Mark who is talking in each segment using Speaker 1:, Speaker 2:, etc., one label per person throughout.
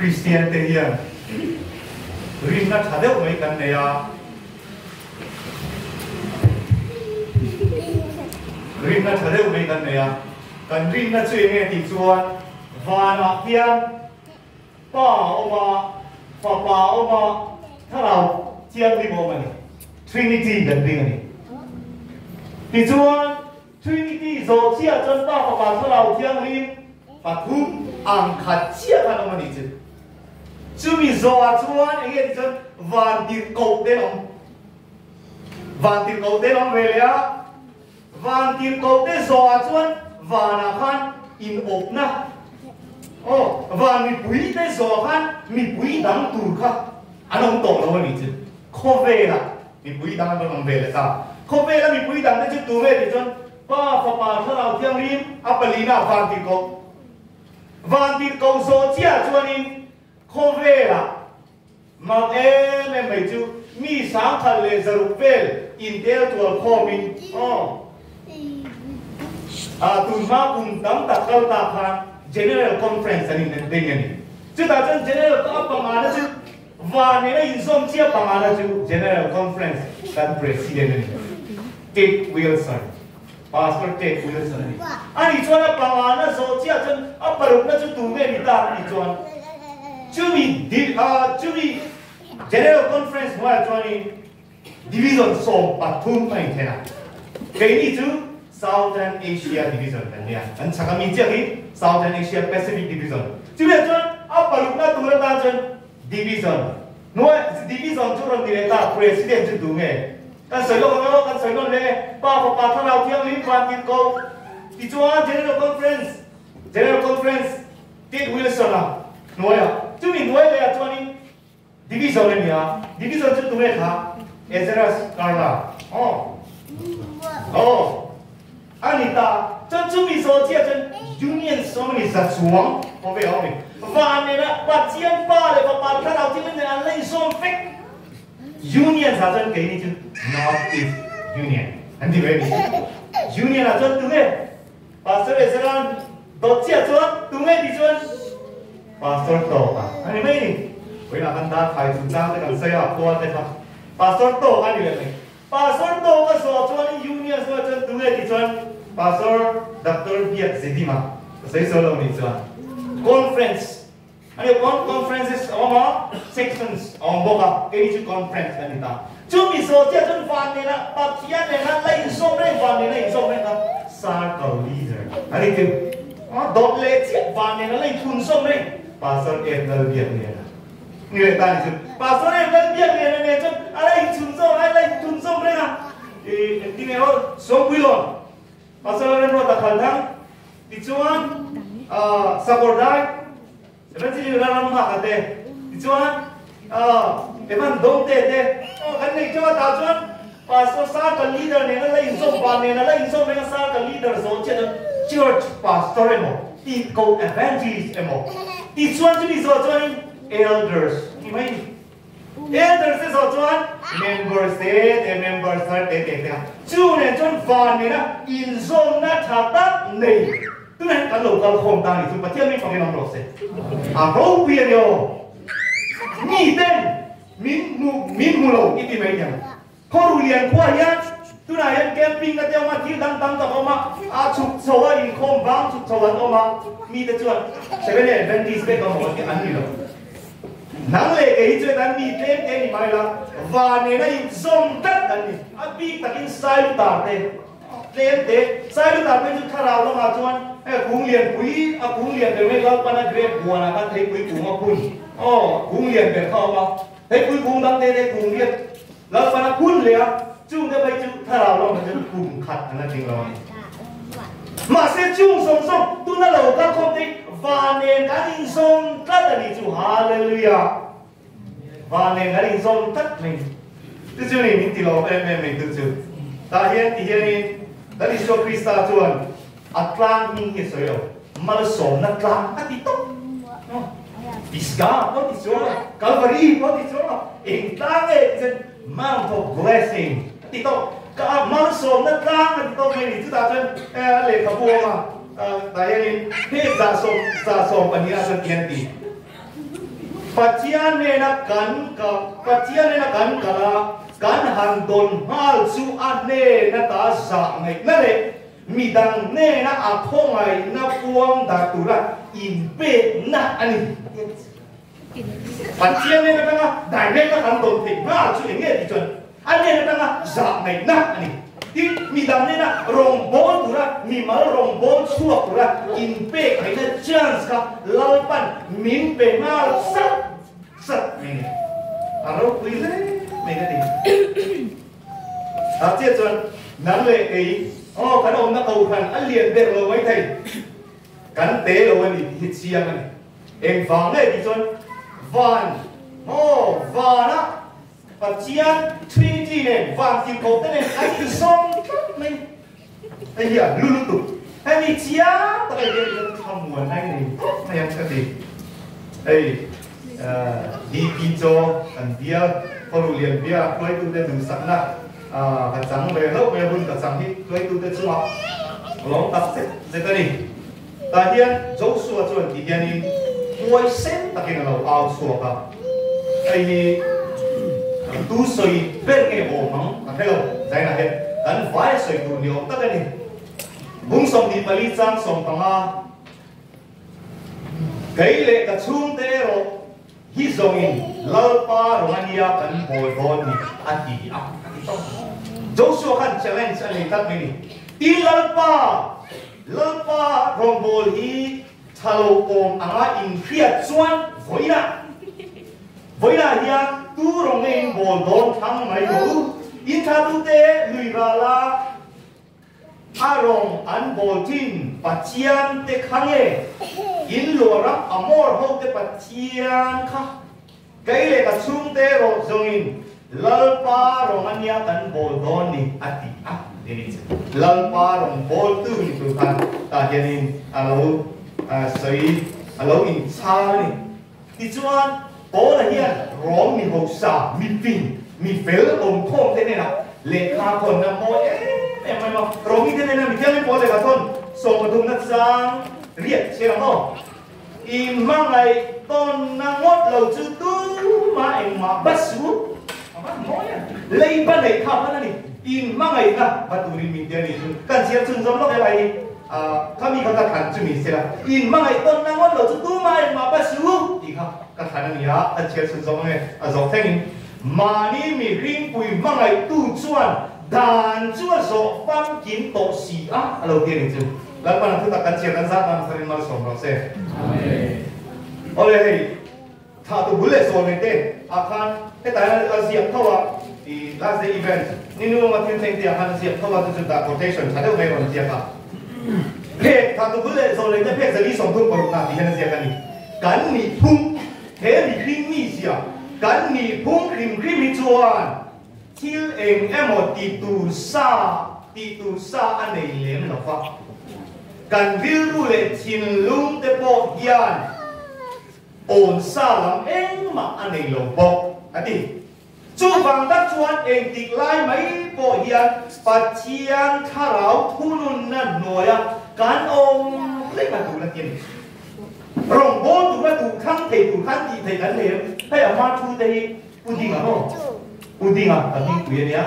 Speaker 1: Kristian te hian rinna tha deuh mai kan nei a, rinna tha deuh mai kan nei a, kan rinna chu enge tih chuan vanah hian Pa a awm a, Fapa a awm a, Thlarau Thianghlim a awm a ni. Trinity kan ring a ni. Tichuan, Trinity zawh chiah chuan Pa, Fapa, Thlarau Thianghlim pathum ang khat chiah khan awm a nih chu. Chumi zawhah chuan eng nge tichuan vantirhkoh te an awm. Vantirhkoh te an awm ve leh a. Vantirhkohte zawhah chuan vanah khan inawpna, aw, van mipuite zawhah khan mipui dang tur kha an awm tawh lo a nih chu. Khawvelah mipui dang an rawn awm ve leh ta. Khawvela mipui dangte chu tu nge tih chuan Pa, Fapa, Thlarau Thianghlim a palina Vantirhkoh. Vantirhkoh zawh chiah chuanin khawvelah Mak em em mai chu mi sangkhal leh zaruk vel intel tual khawmin aw a tunhma kum tam tak kal ta khan General Conference an in deng a ni. Chutah chuan General a pangana chu van nena inzawm chiah pangana chu General Conference kan President a ni. Ted Wilson, Pastor Ted Wilson a ni. Ani chuan a pangana zawh chiah chuan a parukna chu tu nge ni ta tih chuan chumi chumi General Conference hnuaiah chuanin Division 13 a inthen a. Keini chu Southern Asia Division kan nia. Kan chhak ami chiah hi Southern Asia Pacific Division. Chumi ah chuan a parukna tur atan chuan Division hnuai Division chu rawn ti leh ta President chu tu nge? Kan sawi lawk ang emaw kan sawi nawn hle. Pa Fapa Thlarau Thianghlim van tir ko. Tichuan General Conference, General Conference, Ted Wilson-a hnuaiah, chumi hnuai lehah chuanin Division a ni a. Division chu tunge kha? Ezra Carla. Aw. Aw. A ni ta. Chuan chumi zawh chiah chuan Union sawm a ni, za chuang pawh ve a awm ni. Van nena Pathian Pa leh Fapa Thlarau Thianghlim nen an la inzawm vek. Union ah chuan keini chu North East Union an ti ve a ni. Union ah chuan tunge Pastor Ezra dawt chiah chuan tunge tih chuan Pastor Tawka a ni mai a ni. Vawiinah khan dar khai chungchang te kan sawi a, khua te kha Pastor Tawka a ni leh mai. Pastor Tawka zawh chuan Union zawh chuan tunge tih chuan Pastor Doctor Biak Zedima ka sawi sawi lo nih chuan Conference A ni pawn conferences a awm a, sections a awm bawk a, keini chu conference kan ni ta. Chumi zawh chiah chuan van nena Pathian nena la inzawm reng, van nena inzawm reng kha circle leader a ni chu. A dawt leh chiah van nena la inthunzawm reng Pastor Ed Lalbiakliana ni leh ta ni chu. Pastor Ed Lalbiakliana nen chuan a la inchhunzawm a la inthunzawm reng a, ih engtin nge aw Sawmpuilawn Pastor Remruata Khalthang tichuan Sakawr Dai Evangelist Ram Nghaka te tichuan Evan Dawngte te aw kan nei teuh a tah chuan Pastor Circle Leader nena la inzawm van nena la inzawm reng a Circle Leader zawh chiah chuan Church Pastor emaw tih ko Evangelist emaw tichuan chumi zawh chuanin Elders ni mai ni. Elders te zawh chuan members te te members thar te te te a, chu nen chuan van nena inzawmna tha tak nei tunah hian kan lo kal khawm ta a ni chu Pathian min fangin awm rawh se. A ropui a ni aw. Mi ten min hmu min hmu lo i ti mai niang. Khaw Rulian khua hian tunah hian camping na te awm a, thil dang tam tak a awm a, a chhuk chho a inkhawm vang chhuk chho an awm a, mite chuan Seventh Adventist vek a maw tih an ni lo. Nang leh kei hi chuan an mi tlem te ni mai la, van nena inzawm tlat an ni. A bik takin Sailutar te tlem te, Sailutar te chu thlarau lamah chuan hei kung lian pui, a kung lian ber mai Lalpana grape huanah khan theipui kung a phun, aw kung lian ber kha a awm a, theipui kung dang te te kung riat Lalpana phun leh a, chungte phei chu thlarau lamah chuan kum khat an la tling lo a ni. Mahse chung zawng zawng tuna lo kal khawm te hi van nen kan inzawm tlat a ni chu. Hallelujah! Van nen kan inzawm tlat mai ni. Chu chu ni min ti lo em em mai tu chu. Tah hian ti hianin Lal Isua Krista chuan a tlang hming hi a sawi lo, malsawmna tlang a ti tawp. Pisgah pawh ti chuang lo, Calvary pawh ti chuang lo, eng tlang nge ti chuan Mount of Blessing a ti tawp. Ka malsawmna tlang a ti tawp mai ni. Chutah chuan a lehkhabu a awm a, tah hianin hei 112 ah chuan ti hian a ti. Pathian hnena kan ka Pathian hnena kan kal a, kan han dawn nghal chu a hnena ta zah ngaihna leh midang hnena a khawngaihna puang dar tura inpekna a ni. Pathian hnen atanga direct a kan dawn theih nghal chu eng nge tih chuan a hnen atanga zah ngaihna a ni. Tin, midang hnena rawngbâwl tura, mimal rawngbâwl chhuak tura inpek theihna chance kha Lalpan min pe nghal sat sat mai a ni. A ropui hle mai ka ti. Tah chiah chuan nang leh kei, aw kan awmna kohhran a lian ber lo maithei. Kan te lo a ni tih hi chiang a ni. Engvang nge tih chuan van, aw, vana Pathian Trinity nen van tirhkoh te nen an inzawm tlat mai. Hei hi a hlu lutuk. Hemi chiang tak hei hian kan thlamuan lai nei tawp mai ang ka ti. Hei DP chaw kan bial, Khawruh lian bia hruaitute duhsakna ka chang ve hlauh mai a, hun ka chang hi hruaitute chungah lawm tak zet zet a ni. Tah hian Joshua chuan ti hianin huaisen takin a lo au chhuak a, Hei hi tu sawi ber nge awm ang ka hre lo, Zaina hian kan vai a sawi tur ni awm tak a ni. Bung 24 chang 15, Kei leh ka chhungte erawh hi zawngin Lalpa rawng a nia kan bawl dawn ni a ti a, a ti tawp. Joshua khan challenge a nei tlat mai ni. Tin Lalpa, Lalpa rawngbâwl hi tha lo awm anga inhriat chuan vawiinah, vawiinah hian tu rawng nge in bawl dawn thlang mai rawh u. In thlatute lui rala A rawng an bawl thin Pathian te kha nge in luah ram Amor ho te Pathian kha kei leh ka chhungte erawh zawngin Lalpa rawng a nia kan bawl dawn ni a ti a ni ni che Lalpa rawng bawltu ni tur khan tah hianin a lo sawi a lo inchhal a ni. Tichuan, Paula hian Rom mi hausa, mi fing, mi fel awmkhawm te hnenah lehkha thawn a mawi em em mai maw. Romi te hnena mi thianghlim pawl lehkha thawn 13 chang riat chhiar ang aw. I hmangaih tawnna ngawt lo chu tumah engmah va su a va mawi a, leiba neih kha hman a ni. I hmangaihna va turin min ti a nih chu kan chhiar chhunzawm lawk e lai. Kha mi kha ka thlan chu ni sela, in hmangaih tawn na ngawt lo chu tumah engmah pa su tih kha ka thlan a ni a, a chhiar chhun zawk ange a zawk thlengin mahni mihringpui hmangaihtu chuan dan chu a zawh famkim tawh si a a lo ti a ni chu. Lalpan a thutak kan chhiar kan zat nan tharin malsawm rawh se. Amen. Awle hei. Thah tu bul leh sawl nei te ah khan hetah hian a ziak tho a, i last day event ni nunga thil thleng te ah khan a ziak tho a, chu chu dah quotation tha deuh mai a rawn ziak a. Phek thah tu bul leh sawl nei te phek 436 na tih hian a ziak a ni. Kan nih phung, he mihring mi zia, kan nih phung hrim hrim hi chuan thil eng emaw ti tur sa, tih tur sa a nei lem lo va. Kan rilru leh thinlung te pawh hian Awn sa lam engmah a nei lo bawk, a ti. Chuvang tak chuan engtik lai mai pawh hian Pathian thlarau thununna hnuaia kan awm reng a duh la ti a ni. Rawngbâwl tura duh thlang thei tur khan tih theih kan nei em? Hei a hma thu te hi Pu Dinga maw? Pu Dinga ka hmingpui a nia.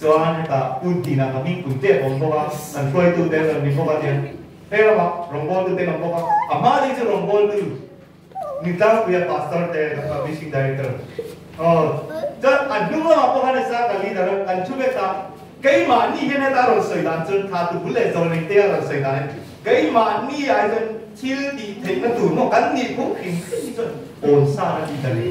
Speaker 1: Chuan hetah Pu Dina ka hmingpui tep awm bawk a, kan hruaitute an rawn ni bawk a tiang. Hei ramah rawngbawltu te kan bawk a, a hma ding chu rawngbawltu ni tlangpuia pastor te kan publishing director aw chuan a hnung lamah pawh khan nasa ka leader a kan thu vek ta keimahni hian heta rawn sawi dan chuan tha tu bul leh zawh nei te a rawn sawi dan hian keimahni ah hi chuan thil tih theihna tur maw kan nih phung hrim hrim hi chuan awnsa na tih ta ni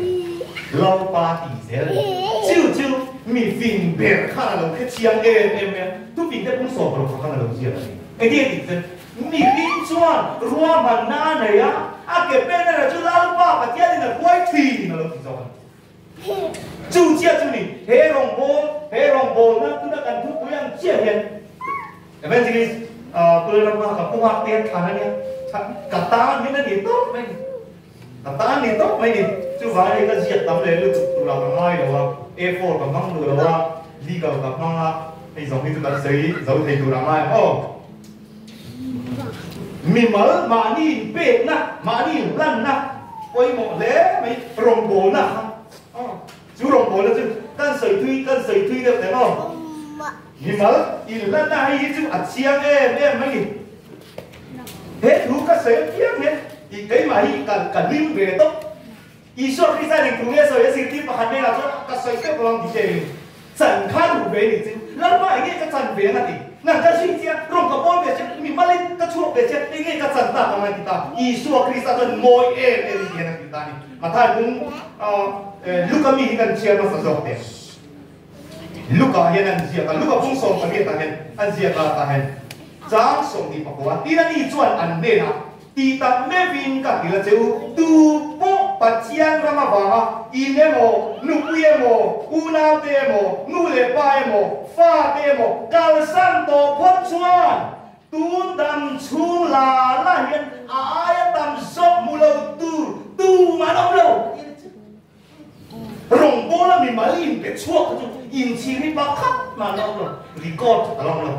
Speaker 1: Lalpa tih zel a ni chu chu mi fing ber khan a lo hre chiang em em mai a thufing te pung sawm rawh khan a lo ziak a ni. Engtin a tih chuan, Mihring chuan ruahmanna a nei a, a ke pen erawh chu Lalpa Pathianin a hruai thin a lo ti zawk a ni. Chu chiah chu ni, he rawngbâwl, he rawngbâwlna tuna kan thupui ang chiah hian Evangelist Pulalramma ka pu nghak te hian thlan a nia, ka tan hian a ni tawp mai ni, ka tan ni tawp mai ni. Chuvangin hei ka ziak tam leh lutuk tur ah ka ngai lo a, A4 ka hmang duh lo a, legal ka hmang a, Hei zawng hi chu kan sawi zo thei tur ang a aw. Mimal mahni inpekna, mahni inhlanna pawimawh hle mai. Rawngbawlna kha chu rawngbawlna chu kan sawi thui kan sawi thui deuh teh maw? Mimal inhlanna hei hi chu a chiang em em mai ni. He thu ka sawi apiang hian i keimah hi ka ka hlim ve tawp. Isua Krista ning thu nge sawi a zirtir pakhat hnenah chuan ka sawi teuh lo ang ti che in chan kha duh ve ni chu Lalpa enge ka chan ve ang a ti. Nang ka hrin chiah rawng ka pawl ve chiah mimalin ka chhuak ve chiah enge ka chan tak ang a ti ta. Isua Krista chuan mawi em em ti hian a ti ta a ni. Mathai bung Luka mi hi kan chhiar hmasa zawk teh. Luka hian an ziak a, Luka bung 18 ah hian an ziak a tah hian chang 24 tin ani chuan an hnenah Ti tak meuhin ka hrilh a che u, tu pawh Pathian ram avanga in emaw, nupui emaw, unaute emaw, nu leh pa emaw, fate emaw kalsan tawh phawt chuan tun dam chhung la la hian a aia tam zawk hmu lo tur tumah an awm lo a ti a ni chu. Rawngbawla mimal inpe chhuak kha chu inchhir hi pakhat mah an awm lo, record a la awm lo.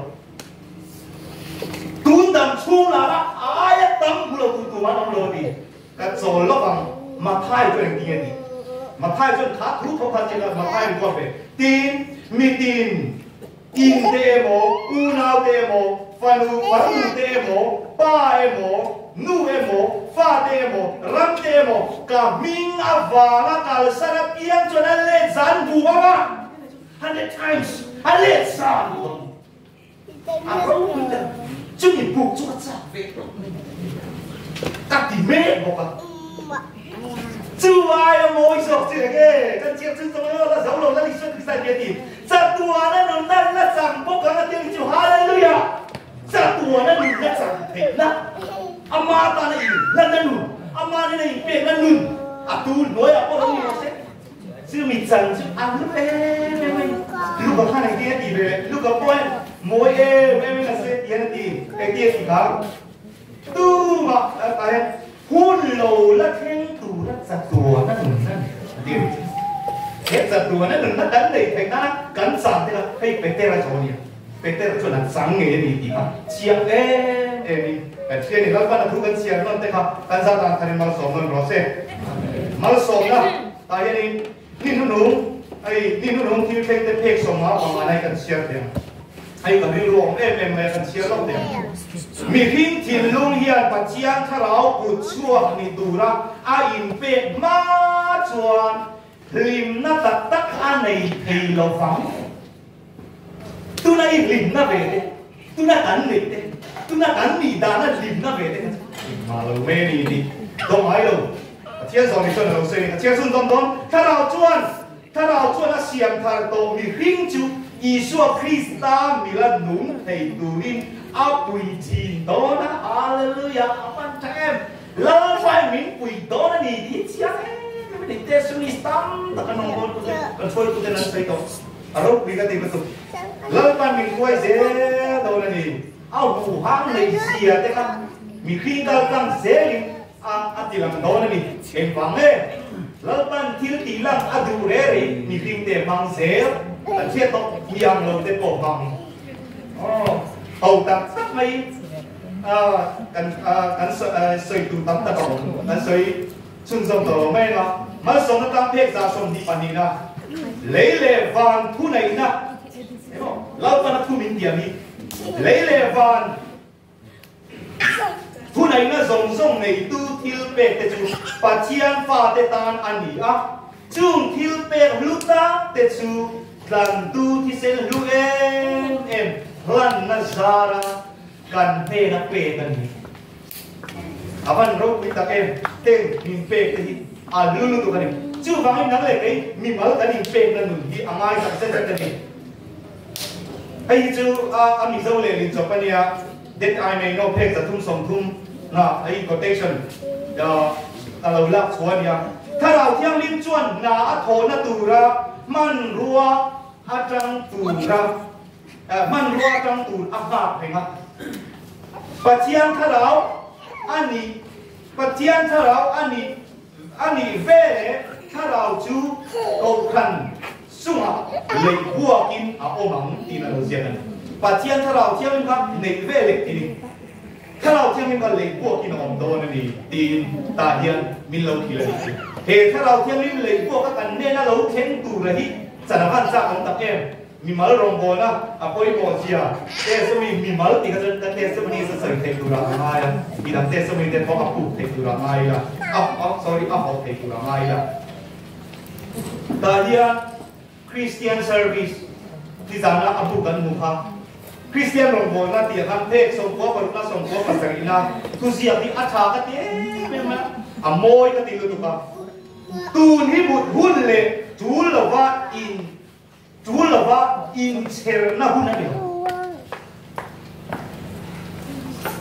Speaker 1: Tun dam chhung lana a aia tam hmu lo tu tumah an awm lo a ti. Ka chawl lawk ang, Mathai chuan engtin nge a tih? Mathai chuan kha thu tho kha chiah kha Mathai in ruat ve. Tin, mitin in te emaw, unau te emaw, fanu farnu te emaw, pa emaw, nu emaw, fa te emaw, ram te emaw, ka hming avanga kalsan apiang chuan a let zan bu ang a, hundred times a let zan bu ang. A ropui ta, chumi buk chu ka chak ve tawh mai. Ka ti mek bawk a. Chu aia mawi zawk chu enge kan chiang chu chawng lo la zo lo la Isua Krista hi a ti. Chatuana nunna la chang bawk ang a ti ang chu Hallelujah! Chatuana nunna chang theihna, ama tana inhlanna nun, ama nena inpekna nun a tu hnuaiah pawh lo ni rawh se. Chumi chan chu a hlu em em a ni. Luka khan engtin a ti ve le? Luka pawh hian mawi em em in a sawi ti hian a ti. Engtin a ti kha? Tumah tah hian hun lo la thleng tura chatuana nunna nei a ti a ni. He chatuana nunna kan neih theih nana kan chang te kha hei Petera chu a nia. Petera chuan a chang ngei a ni tih kha chiang em em in kan hria a ni. Lalpan a thu kan chhiar nawn te kha kan zat ang tharin malsawm nawn rawh se. Malsawmna tah hianin ni hnuhnung hei ni hnuhnung thil thleng te phek sawmnga panga lai kan chhiar teh ang. Hei ka rilru awm em em mai a kan chhiar loh teh ang. Mihring thinlung hian Pathian thlarau kut chhuak ni tura a inpek hma chuan hlimna tak tak a nei thei lo vang. Tuna i hlimna ve te, tuna kan neih te, tuna kan nih dana hlimna ve te kha chu hlimma lo mai a ni tih dawng ngai lo. Pathian zawng ni chuan a lo sawi a ni. Pathian chhun dawn dawn Thlarau chuan Thlarau chuan a siam thar tawh mihring chu Isua Krista mila nung thei turin a pui thin dawn a. Hallelujah! A hman tha em? Lalpai min pui dawn a ni tih hi chiang em em a ni. Testimonies tam tak an awm dawn tute, kan hruaituten an sawi tawh. A ropui ka ti lutuk. Lalpan min hruai zel dawn a ni. A huhang nei zia te kha mihring kal tlang zelin a a ti lang dawn a ni. Engvang nge? Lalpan thil tih lang a duh re rei mihring te hmang zel kan hriat tawh mi ang lo te pawh hmang. Aw ho tak tak mai a kan kan sawi tur tam tak a awm. Kan sawi Chhunzawm tawh lo mai anga malsawmna tlang phek 22 na lei leh van thu neihna emaw Lalpana thu min tiam hi lei leh van thu neihna zawng zawng neitu thil pek te chu Pathian fate tan a ni a, chung thil pek hlu tak te chu tlantu thisen hlu em em hlanna zara kan hnena pek a ni. A van ropui tak em, heng min pek te hi a hlu lutuk a ni. Chuvangin nang leh kei mimal kan inpekna nun hi a ngai tak zet zet a ni. Hei hi chu a Mizo leh Linchawp a nia, That I may know phek 330 na hei quotation ka lo lak chhuah a nia. Thlarau Thianghlim chuan hna a thawhna tura hmanrua atang tura Hmanrua atang tur a nghak reng a. Pathian thlarau a nih Pathian thlarau a nih a nih ve leh thlarau chu kohhran chungah leih buakin a awm ang tiin a lo ziak a ni. Pathian thlarau thianghlim kha neih ve leh ti ni. Thlarau Thianghlim kha lei buakin a awm dawn a ni tiin tah hian min lo hrilh a nih chu. He Thlarau Thianghlim lei buaka kan hnena lo thleng tura hi chan a van chak awm tak em? Mimal rawngbawlna a pawimawh zia testimony mimal tih kha chuan ka testimony sa sawi theih turah a ngai a, midang testimony te pawh a puk theih turah a ngai ila, a sorry a hawh theih turah a ngai ila. Tah hian Christian service tizana a bu kan hmu kha Christian rawngbawlna tih khan phek 97 97 na thuziak hi a tha ka ti em em a, a mawi ka ti lutuk a. Tun hi mut hun leh tul lova in Tul lova inchherna hun a ni lo.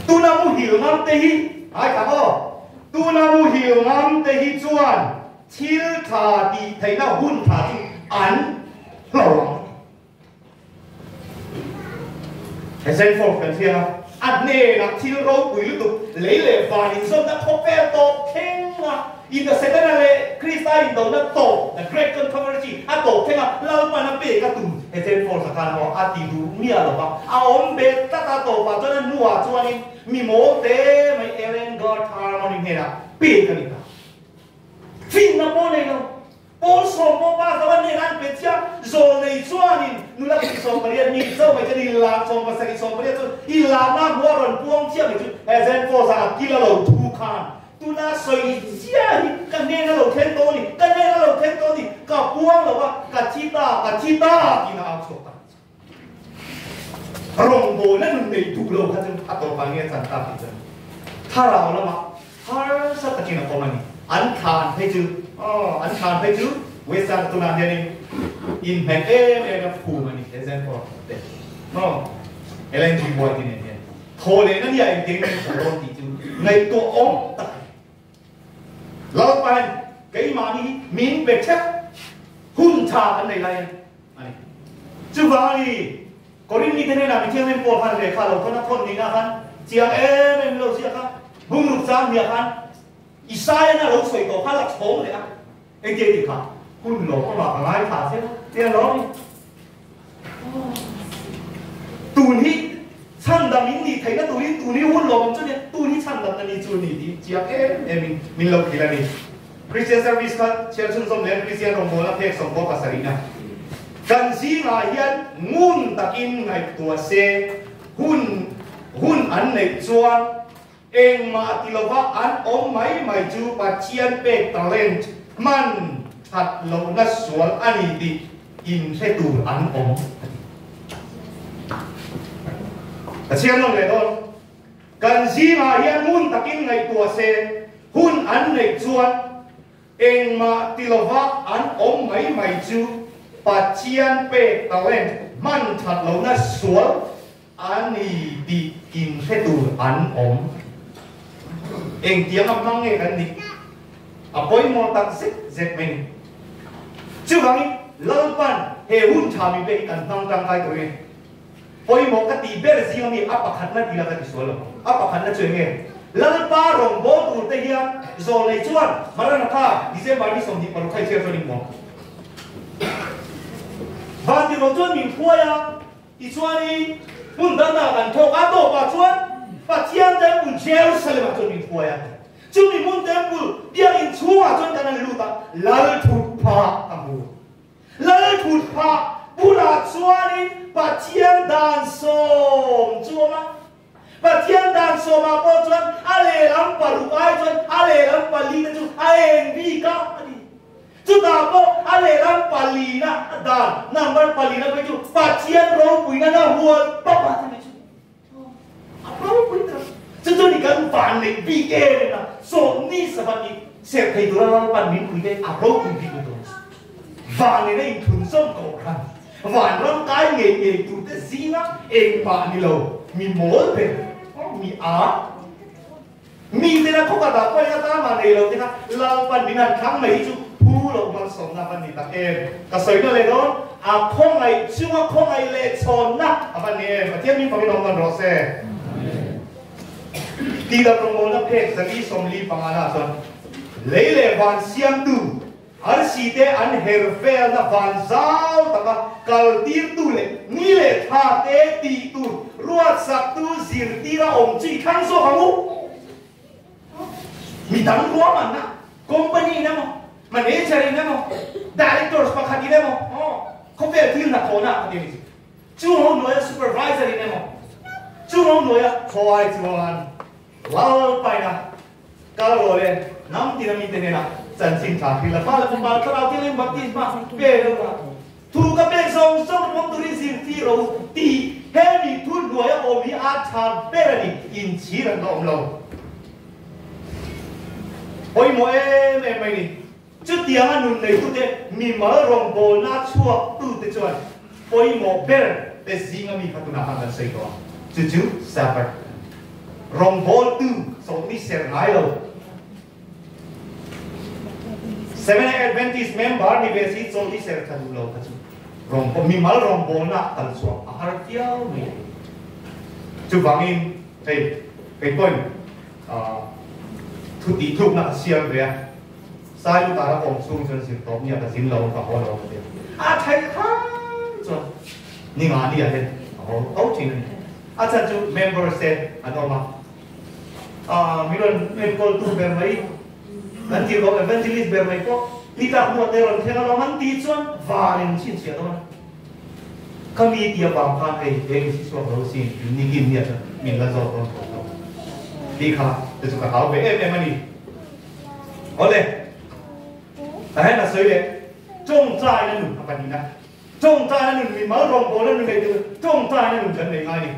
Speaker 1: Tuna muhil ngam te hi, ai kha aw, tuna muhil ngam te hi chuan thil tha tih theihna hun tha chu an hlo ang. He Zenforth kan hria a, a hnenah thil ropui lutuk lei leh van inzawmna khawvel tawp thleng a, In a Setana leh Krista indona tawp, the great controversy, a tawp thleng a, Lalpan a pek a tum. He Zenforth a khan maw a ti duh miah lo va, a awm bet tlat a tawpah chuan a hnuah chuanin mi mawl te mai Ellen Gard Harmony hnenah pek a ni ta. Finna pawh nei lo. Pawl 10 pa zo an nen an pe chiah. Zawlnei chuanin nula kum 18 mi zo mai chuan i lar 70 18 chuan i larna hmuh a rawn puang chiah mai chu he Zenforce a kil a lo thu khan tuna sawi chiah hi ka hnen a lo thleng tawh a ni, ka hnen a lo thleng tawh a ni, ka puang lo a, ka thi ta, ka thi ta tiin a au chhuak ta. Rawngbawlna nun nei duh lo kha chu a tawpah nge a chan ta tih chuan thlarau lamah harsa takin a awm a ni. An thla an phei chu aw an thla an phei chu Western tunah hianin inhmeh em em a phum a ni he Zenford te maw Ellen G White nen hian thaw lehna nia engtin nge thaw dawn tih chu ngaihtuah awm tak a ni. Lalpain keimahni hi min pe theuh hun tha kan nei lai a ni. A ni. Chuvang a ni, Korin mite hnenah mi thianghlim pawl khan lehkha lo thawn a thawn nihna khan chiang em em lo ziak a, bungruk chang hniah khan Isaiah a lo sawi tawh kha la chhawng leh a, engtia tih kha hun lo awmah ka ngaithla che tia lo ni. Tun hi chhandam in nih theihna turin tun hi hun lawmawm chu nia, tun hi chhandamna ni chu ni tiin chiang em em in min lo hrilh a ni. Christian service kha chhiar chhunzawm leh Christian rawngbawlna phek 97 na kan zingah hian ngun takin ngaihtuah se hun hun an neih chuan engmah ti lova an awm mai mai chu Pathian pek talent hman that lohna sual a ni tih inhre tur an awm a ti. Ka chhiar nawn leh dawn. Kan zingah hian ngun takin ngaihtuah se, hun an neih chuan engmah ti lova an awm mai mai chu Pathian pek talent hman that lohna sual a ni tih inhre tur an awm. Engtiang a hmang nge kan nih? A pawimawh tak zet zet mai ni. Chuvangin Lalpan he hun tha mi pek hi kan hmang tangkai turin Pawimawh ka tih ber zing ami a pakhatna tih la ka ti sual lo. A pakhatna chu enge? Lalpa rawngbâwl tur te hian zawlnei chuan Maranatha December ni 26 kha i chhiar chuan in hmuam. Van tirh lo chuan min hruai a, tichuanin hmun dangdangah kan thawk a, tawpah chuan Pathian Temple Jerusalem ah chuan min hruai a. Chumi hmun Temple biakinn chhungah chuan kan han lut a, Lal thutphah ka hmu. Lalthutphah bulah chuanin Pathian dan sawm chu awm a. Pathian dan sawmah pawh chuan a lehlam paruk ai chuan a lehlam pali te chu a eng bik a a ti. Chutah pawh a lehlam palina dan number palina phei chu Pathian ropuina na hual pap a ti mai chu. A ropui tak. Chu chu ni kan van neih bik em em a, sawmni sabat hi serh thei tura Lalpan min pui te a ropui bik lutuk a ni. Van nena inthunzawm kohhran, vanram kai ngei ngei tur te zinga engmah ni lo, mi mawl ber, mi a, mi tena khawkhat ah pawh eng atan mah nei lo te kha Lalpan min han thlang mai hi chu phu loh malsawmna a va ni tak em. Ka sawi na leh dawn, a khawngaih chunga khawngaih leh chhawnna a va ni em. Pathian min fakin awm nawn rawh se. Tihdam rawngbawlna phek 445 na chuan lei leh van siamtu. Arsi te an her velna van zau taka kal tirtu leh ni leh tha te tih tur ruatsaktu zirtira awm chu i thlang zawk ang u. Mi dang ruahmanna, company in emaw, manager in emaw, directors pakhat in emaw, khawvel thil hnathawhna a ti a ni chu. Chung ho hnuaia supervisor in emaw, chung ho hnuaia khawi chuan Lalpaina kal rawh le, hnam tina mite hnenah chanchin tha hril a, pa leh fapa thlarau thianghlim baptisma pe lo la, thu ka pek zawng zawng rawng turin zirtir rawh u tih hemi thu hnuaia awm hi a tha ber a ni, inchhir an la awm lo. Pawimawh em em mai ni. Chutianga nun neitute mimal rawngbawlna chhuaktute chuan pawimawh ber te zinga mi kha tunah khan kan sawi tawh a, chu chu Sabbath a ni. Rawngbawltu chawlhni serh ngai lo. Seventh-day Adventist member ni ve si chawlhni serh tha duh lo kha chu rawngbawltu mimal rawngbawlna kal chhuah a har viau mai a ni. Chuvangin hei kei pawhin thu tih tlukna ka siam ve a. Sai lutar a awm chhung chuan zir tawp nia ka zin lo ka haw lo ka ti a. A theih khan chuan ni nga ni ah hian a haw tho thin a ni. A chhan chu members te an awm a, aah mi rawn enkawl tu ber mai kan tirh loh evangelist ber mai pawh ni tlak hnuah te rawn thleng alawm an tih chuan var in chhinchhiah dawn a. Ka mi ti avang khan hei eng si chhuak lo sin nikin nia chuan min la zawt dawn tawh lo tih kha te chu ka hlau ve em em a ni. Awle, ka hen a sawi leh, tawngtaina nun a pahnihna, tawngtaina nun mimal rawngbawlna nun nei tur tawngtaina nun kan nei ngai ni.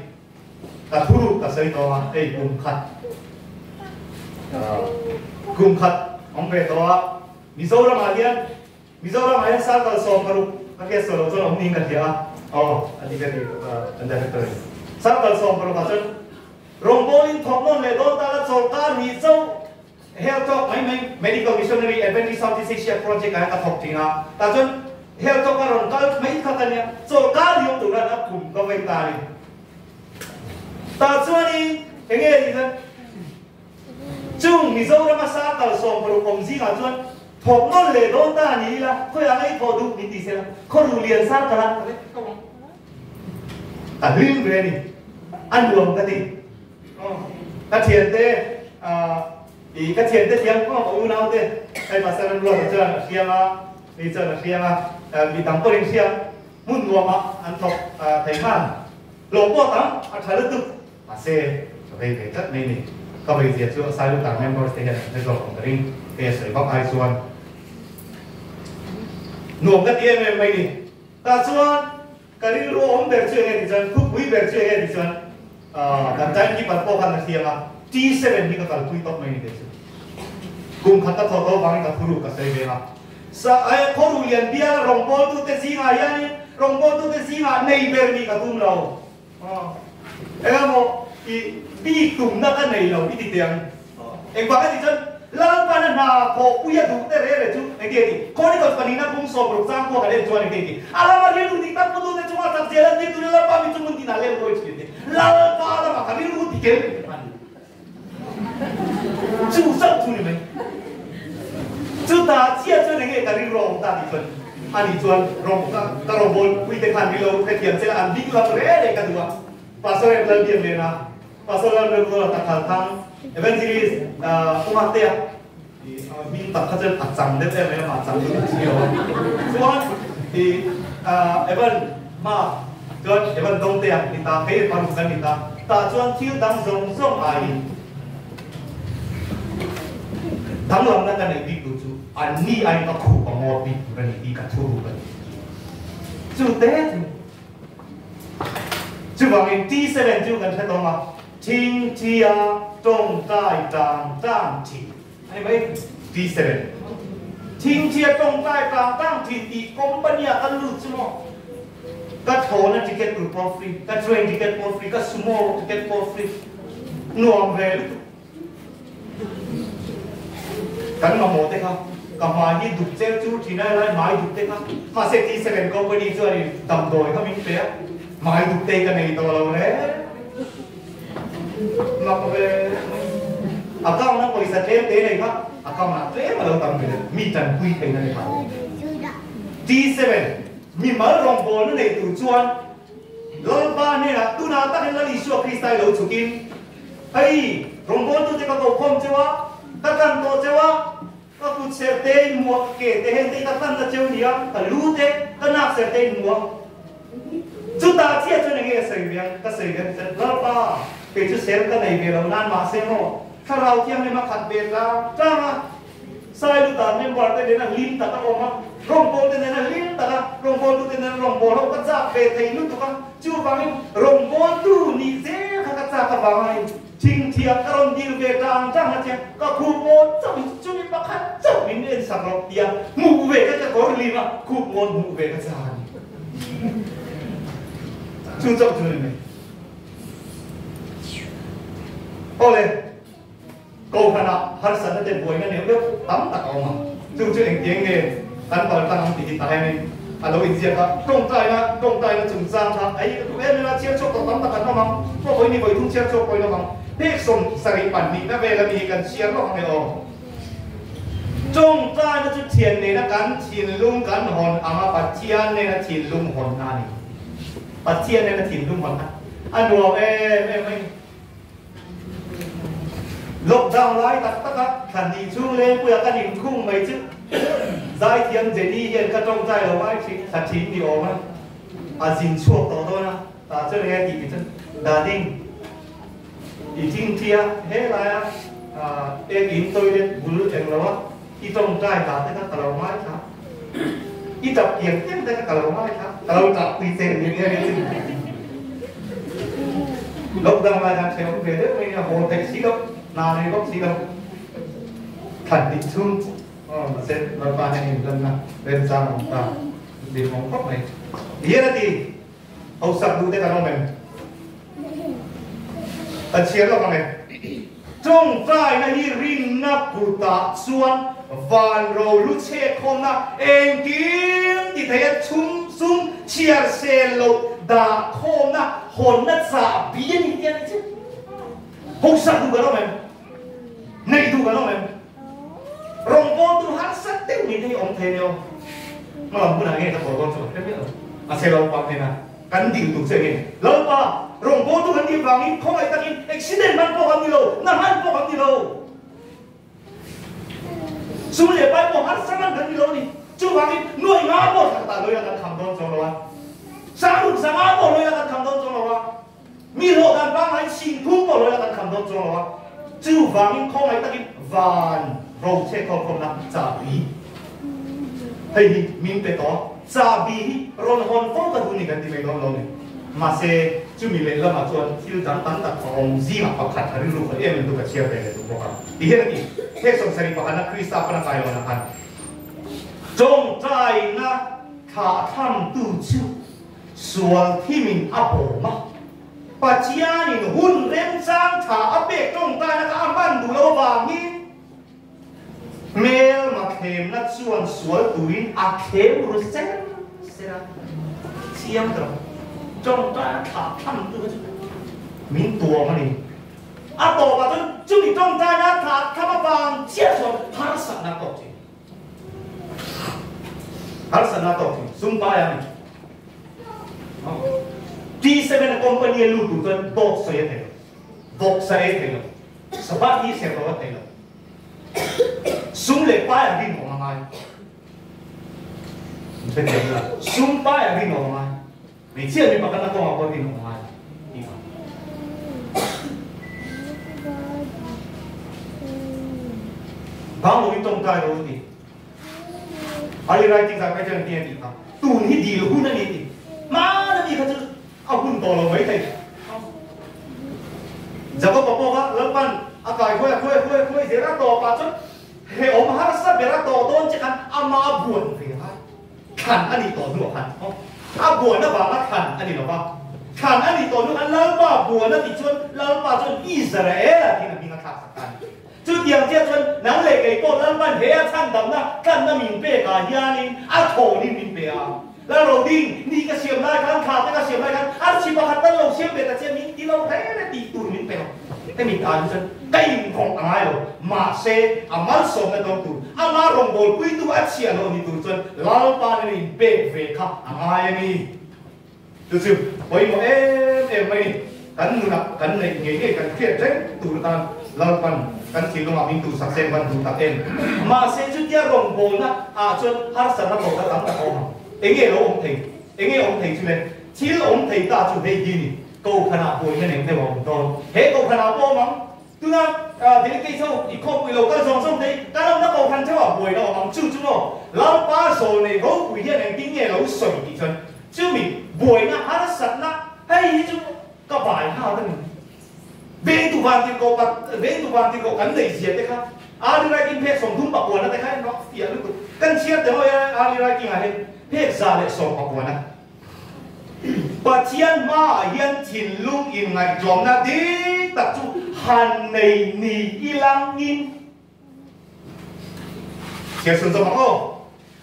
Speaker 1: Ka thu ka sawi tawh a, hei kum khat, kum khat awm ve tawh a, Mizoramah hian, Mizoramah hian circle 16 ka hriat sawi loh chuan awm niin ka hria a, aw a ti ka ti kan director in. Circle 16 ah chuan rawngbawlin thawk nawn leh dawn tana chawlhkar hnih chauh Health Talk mai mai Medical Missionary Adventist Southeast Asia Project ah hian ka thawk thin a, tah chuan Health Talk a rawn kal mai kha ka nia, chawlhkar liam tur khan a kum ka vei ta a ni. Tah chuanin eng nge ni khan chung Mizorama circle 60 awm zingah chuan thawk nawn leh dawn ta ni ila, khawiah ngei thawh duh min ti sela, khawru lian circle a ka vek tawh ang. Ka hlim ve a ni, a nuam ka ti. Ka thiante i ka thiante thiam khawm a unau te hei Pastor Remruata chuan a hriang a, mi chuan a hriang a, mi tam pawhin hriang hmun nuam ah an thawk thei nghal. Hlawh pawh tam a tha lutuk mahse ka vei ve tlat mai ni. Ka vei zia chu a Sailutar members te hian an hre zawk ang ka ring, hei a sawi vak ai chuan nuam ka ti em em mai ni. Tah chuan Ka rilru awm ber chu enge ti chuan, thupui ber chu enge ti chuan, kan timekeeper pawh khan a hliam a, T7 hi ka kalpui tawp mai ni te chu. Kum khat ka thawh tawh vangin ka thuru ka sawi ve a. Sa ai khawru lian bial rawngbawltute zingah hianin rawngbawltute zingah nei ber nih ka tum lo. Engemaw i bik tumna ka nei lo i ti teh ang. Engvang a tih chuan Lalpana hna thawhpui a duh te re re chu engti a ti? Chronicles pahnihna bung 60 chang pawh kan en chuan engti a ti? A lama rilru dik tak putu te chunga chak zel an tir turin Lalpa mi chu hmun tinah leng dawi thin ti. Lalpa lama ka rilru ti kel ti kha a ni. Chu chauh chu ni mai. Chutah chiah chuan enge ka rilru a awm ta tih chuan ani chuan rawng ka ka rawngbawl pui te khan rilru hrethiam che la an ding lam re re ka duh a. Pastor em Lalbiak Lena Pastor Lalremruala Takhal Thang, Evangelist Umatea i hming tak kha chuan a chang deuh em em a, a chang lutuk si lo a. Chuan i Evan hma chuan Evan Dawngtea ni ta, kei paruk kan ni ta, tah chuan thil dang zawng zawng aiin danglamna ka neih bik tur chu anni aiin ka khup a ngawt bik tur a ni tih ka thu ruk a ni. Chu te chu. Chuvangin T7 chu kan hre tawng a, Thing Thia Tawngtai Tang Tang Thi a ni mai T7. Thing Thia Tawngtai Tang Tang Thi tih company ah kan lut chu maw? Ka thlawhna ticket tur pawh free, ka train ticket pawh free, ka sumo ticket pawh free. Nuam ve lutuk. Kan mamawh te kha ka hmai hi duk chel chur thin a helai hmai duk te kha mahse T7 company chuan in damdawi kha min pe a hmai duk te hi ka nei tawh lo le mak ve. Account a pawisa tlem te nei kha account ah tlem a lo tam ve deuh. Mi tanpui theihna ni phah. T7, Mimal rawngbawlna nei tur chuan Lalpa hnenah tunah takin Lal Isua Krista i lo chhukin, Hei, rawngbawltute ka kokhawm cheu a, ka tlan tawh cheu a, Ka kut ser te in hmuh a, ke te hen te i ka hlan na cheu nia, ka lu te, ka nak ser te in hmuh a. Chutah chiah chuan enge ka sawi ve ang? Ka sawi ve ang chuan, Lalpa, kei chu ser ka nei ve lo nan mahse maw, Thlarau Thianghlim a khat ve tlang tlang a, Sailuta member te nena hlim tak a awm a, rawngbawlte nena hlim tak a, rawngbawltute nena rawngbâwl ho ka chak ve thei lutuk a, chuvangin rawngbawltu nih zel kha ka chak avanga in Thingthiah ka rawn dil ve tang tang a chiang, ka khup ngawn chauh hi chumi pakhat chauh min en sak rawh tia hmuh ve ka ka kawr lim a, khup ngawn hmuh ve ka chak a ni. Chu chauh chu ni mai. Awle, Kohhranah harsatna te buaina neuh deuh tam tak a awm a, chu chu engtiang nge kan pal tlang ang tih hi tahianin a lo inziak a, tawngtaina tawngtaina chungchang kha ei ka duh em em a, chhiar chhuak tawh tam tak an awm ang, pawh vawi ni vawi thum chhiar chhuak pawhin awm ang, phek 72na vel ami hi kan chhiar lawk ang e aw. Tawngtaina chu thian nena kan thinlung kan hawn ang a, Pathian nena thinlung hawnna a ni. Pathian nena thinlung hawnna a nuam em em mai. Lockdown lai tak taka thlan hnih chhung lengpuia kan inkhung mai chu zaithiam Jenny hian ka tawngtai lo ai thin thla thin ni awm a, a zin chhuak tawh dawn a, tah chuan enge a tih ti chuan Dading i thingthia he laia ek in toilet bul eng lo a i tawngtai ta te kha ka lo ngaithla i tap kiang kiang te kha ka lo ngaithla ka lo tap pui che ni nia ni chu lockdown lai khan hrehawm ve deuh mai a haw theih si lo hna nei bawk si lo thlan hnih chhung mahse Lalpa hian inhlanna remchang a awm ta hlimawm khawp mai hian a ti. Hausak duh te kan awm em? Kan chhiar lawk ang e. Tawngtaina hi rinna kutah chuan van ro lu chhek khawmna engkim ti thei a chhum sum chhiar sel loh dah khawmna hawnna chahbi a ni tih a ni chiah. Hausak duh kan awm em? Neih duh kan awm em? Rawngbawltu harsa deuh ni te hi awm thei a ni aw. Hmalam hunah nge ka thaw dawn chu ka hre miah lo. Mahse Lalpa hnenah kan dil tur che nge? Lalpa, rawngbawltu kan nih vangin khawngaih takin accident hman pawh kan ni lo, na hman pawh kan ni lo. Sum leh pai pawh harsa hman kan ni lo a ni. Chuvangin nuai nga pawh thla ta lawia kan kham dawn chuang lo a. Sangruk zanga pawh lawia kan kham dawn chuang lo a. Mi hlawh dan pangngai chhing phung pawh lawia kan kham dawn chuang lo a, chuvangin khawngaih takin van rochhe khawlkhawmna chahbi hei hi min pe tawh a, chahbi hi rawn hawn fo ka duh ni kan ti mai dawn lo ni. Mahse, chumi lehlamah chuan thil dang tam tak a awm zingah pakhat a rilru khawi em em chu ka chhiar ve leh duh bawk a. Ti hian a ti, Hek 71na Krista pana kai loh nakhan tawngtaina thlahthlamtu chu Sual thimin a bawm a, Pathianin hun remchang tha a pek tawngtaina kha a hman duh lo avangin hmelma thlemna chuan sual turin a thlem ru ser ser a, chiang ta lo. Tawngtaina thlah thlam tu kha chu min tuam a ni. A tawpah chuan chumi tawngtaina thlah thlam avang chiah chuan harsatna a tawk thin. Harsatna tawk thei sum pai a ni. T7 a company a lut tur chuan dawt sawi a thei lo, vawk sa ei thei lo, sabat hi ser lo a thei lo. Sum leh pai a rinawm a ngai. Sum pai a rinawm a ngai. Hmeichhia mi pakhatna kawngah pawh rinawm a ngai tih kha. Bang loin tawngtai lo a ti. Ali writing zah kai chuan engtin a tih kha. Tun hi dil hun a ni ti. Hmana mi kha chu a hun tawh lo mai thei. Jakob-a pawh kha Lalpan a kai khuai a khuai a khuai a khuai zel a tawpah chuan hrehawm harsa ber a tawh dawn che khan ama a buan ve a. Thlan a nih tawh hnuah khan a buan avanga thlan a ni lo va, thlan a nih tawh hnuah khan Lalpa buan a tih chuan Lalpa chuan Israel-a tiin a hming a thlak sak ta a ni. Chutiang chiah chuan nang leh kei pawh Lalpan he a chhandamna tlanna min pekah hianin a thawnin min pe a. Lalroding, ni ka siam lai khan, thla te ka siam lai khan archi pakhat tal lo siam ve ta che min ti lo hle le tih tur min pe lo. Hemi tan hi chuan ka inkhawng a ngai lo. Mahse, a malsawmna dawng tur, ama rawngbawlpuitu a chhiah loh ni tur chuan Lalpa nena inpek ve kha a ngai a ni. Chu chu pawimawh em em mai ni. Kan nunah kan neih ngei ngei kan hriat reng tur atan Lalpan kan thinlungah min duhsak se van duh tak em. Mahse chutia rawngbawlna ah chuan harsatna tawhna tam tak a awm ang. Enge lo awm thei? Enge awm thei chu le? Thil awm thei ta chu hei hi ni. Kohhranah buaina neng deuh a awm dawn. He kohhranah pawh awm ang. Tuna delegate ho i khawmpui lo kal zawng zawng te hi kan awmna kohhran theuhah buaina awm ang. Chu chu maw Lalpa zawl nei ropui hian engtin nge lo sawi tih chuan chumi buaina harsatna hei hi chu ka bai nghal a ni. Vengtu van tirhkoh pat vengtu van tirhkoh kan nei zia te kha early writing phek 39 na te kha en rawh fiah lutuk. Kan chhiar te ho hian early writing ah hian phek 119 na. Pathian hmaah hian thinlung inngaihtlawmna dik tak chu han nei ni ilangin chhiar chhun zawk ang aw.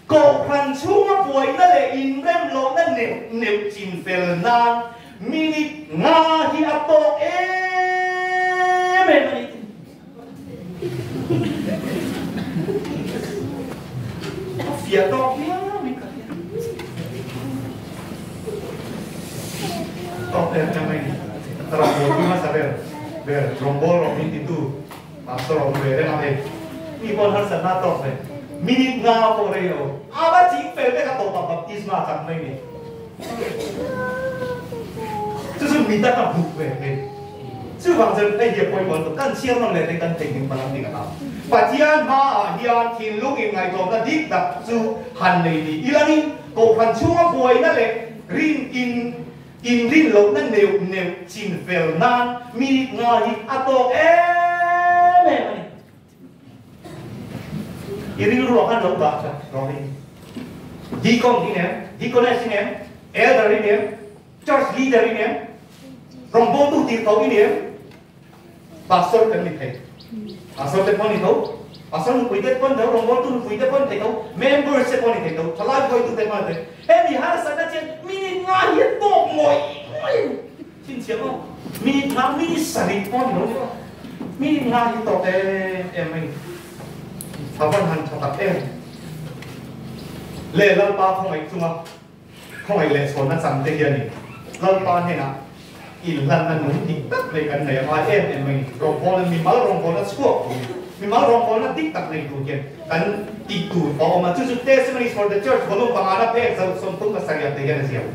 Speaker 1: Kohhran chhunga buaina leh inremlohna neuh neuh chin fel nan minute nga hi a tawk em em a ni. A fiah tawk viau in ka hria. Tawk em em mai ni. Rawngbâwl pui hmasa ber ber rawngbâwl rawh min titu pastor awm ve reng a hei. Mi pawn harsatna a tawk ve. Minute nga pawh rei lo. A va ching fel vek a tawpah baptisma a chak mai ni. Chu chu mi tak a buk ve hei. Chuvang chuan hei hi a pawimawh lutuk, kan chhiar nawm leh te kan theihnghilh hma lam ding a hlau. Pathian hmaah hian thinlung inngaihtlawmna dik tak chu han nei ni ilangin Kohhran chhunga buaina leh rin in inrin lohna neuh neuh chin fel nan minute nga hi a tawk em em a ni. I rilru ah khan lo dah that rawh hi. Deacon i nem, deaconess i nem, elder i nem, Church leader i ni em? Rawngbawltu tir tho i ni em? Pastor kan ni thei. Pastor te pawh ni tho. Pastor nupui te pawh ni tho, rawngbawltu nupui te pawh ni thei tho, members te pawh ni thei tho, thalai hruaitu te pawh ni thei. Hemi harsatna chian minute nga hian tawk ngawih ngawih a ni. Chhinchhiah maw? Minute nga, minute sarih pawh ni lo ni aw. Minute nga hi tawk em em mai ni. A van han tha tak em. Le Lalpa khawngaih chunga Khawngaih leh chhawnna chang te hian in Lalpa hnenah inhlanna nung dik tak nei kan nei a ngai em em mai ni. Rawngbawlna, mimal rawngbawlna chhuak tur, mimal rawngbawlna dik tak nei tur hian kan tih tur a awm a. Chu chu Testimonies for the Church volume pangana phek 37 te hian a ziak.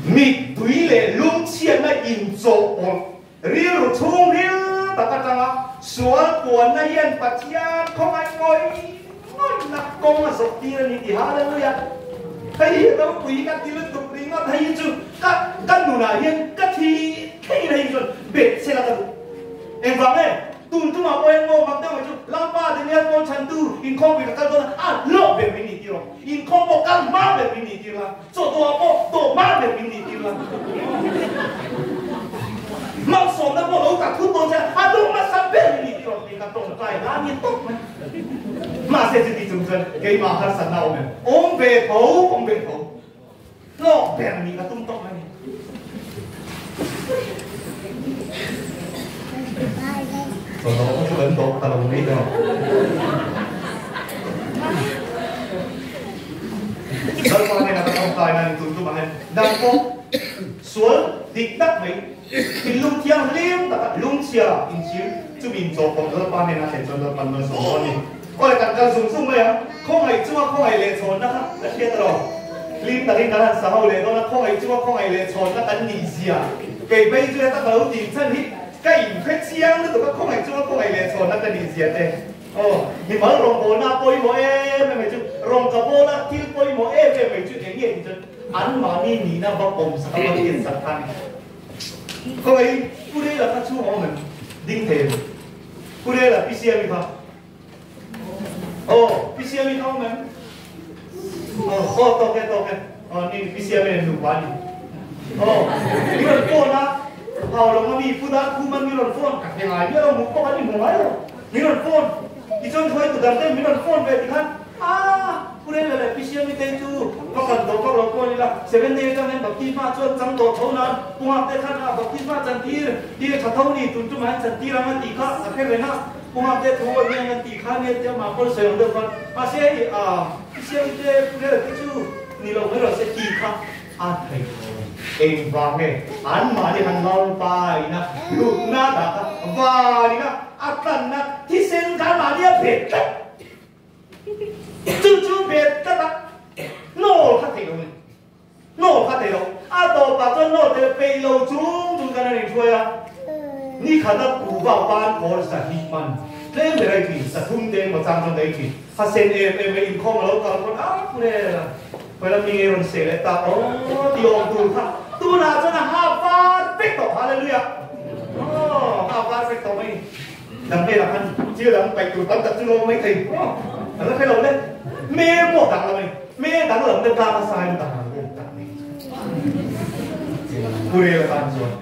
Speaker 1: Mittui leh lungchhiatna inchawhpawlh rilru chhungril tak atanga sual puanna hian Pathian khawngaih ngawih ngawihna kawng a zawh tir a ni tih Hallelujah! Hei hi ropui ka ti lutuk ringawt, hei hi chu ka ka nunah hian ka thi thei in hei hi chuan bet sela ka duh. Engvang nge? Tun tumah pawh hian maw mak deuh mai chu Lalpa Daniel pawl chhantu inkhawmpui ka kal dawn a, a hlawh ber min nih tir awm. Inkhawm pawh kal hma ber min nih tir la. Chaw dawhah pawh dawh hma ber min nih tir la. Malsawmna pawh lo tak thut dawn che a dawh hmasa ber min nih tir awm tih ka tawngtai la ni tawp mai. Mahse chuti chung chuan keimah harsatna awm em? Awm ve tho, awm ve tho. Hlawk ber nih ka tum tawp mai ni. Chaw dawh kha chu kan dawh ta lo mai tawh. Lalpa hnenah ka tawngtai nan in tum tum ah hian nang pawh sual dik tak mai thinlung thianghlim taka lungchhia inchhir chumi inchawhpawlh Lalpa hnenah thlen chuan Lalpan malsawm dawn a ni. Awle kan kal zung zung mai ang, khawngaih chunga khawngaih leh chhawnna kha ka hriat rawh. Hlim takin kan han sa ho leh dawn a, khawngaih chunga khawngaih leh chhawnna kan nih zia kei phei chu heta ka lo tih chhan hi ka inhre chiang lutuk a, khawngaih chunga khawngaih leh chhawnna ka nih zia te. Aw, mimal rawngbawlna a pawimawh em em mai chu, rawng ka bawla thil pawimawh em em mai chu eng nge tih chuan anmahni nihna va pawm sak a va hriat sak kha a ni. Khawngaih Pu Rela kha chhung a awm em? Ding thei em? Pu Rela, Pi Siami kha. Aw, Pi Siami kha awm em? Aw, aw tawk e, tawk e. Aw, ni, Pi Siami nen nupa a ni. Aw, mi rawn phone a, hau lo nga mi, Pu Dan Khuman mi rawn phone, ka hre ngai miah lo, hmuh pawh kan inhmu ngai lo. Min rawn phone, tichuan hruaitu dang te min rawn phone ve tikhan, Aaa, Pu Rela leh Pi Siami te chu va kan dawh vak lo pawh a ni la, Seventh Day atang hian baptisma chuan chang tawh tho nan Pu Nghakte khan a baptisma chan tir tir tha tho ni tun tumah hian chan tir ang a tih kha a hre reng a, Pu Nghakte thu a hian a tih kha nia tia mah pawn sawi ang deuh khan mahse hei a i siam te Pu Rela te chu ni lo mai rawh se tih kha a thei lo. Engvang nge anmahni han lalpaina hlutna dah kha vanina a tlanna thisen kha anmahni a phet tlat. Chu chu bet tlat a, hnawl kha theih lo ni. Hnawl kha theih lo. A tawpah chuan hnawl theih peih lo chung chung khan an inhruai a. Ni khata kuhva pan kawr sahnih man tlem ber a i thin, sathum te emaw chang chuan ka ei thin. Ha sen em em mai inkhawm a lo kal pawn a purel a, khawi lam mi nge rawn seh leh tak aw ti awm tur kha. Tunah chuan a ha var vek tawh, Hallelujah! Aw, ha var vek tawh mai ni. Dang hmelah khan thil dang paih tur tam tak chu lo awm mai thei maw? Kan la hre lo le. Hmel pawh dang lo a ni. Hmel dang lam te tlang a sai lutak ang pawh tak mai chu. Pu Rel atan chuan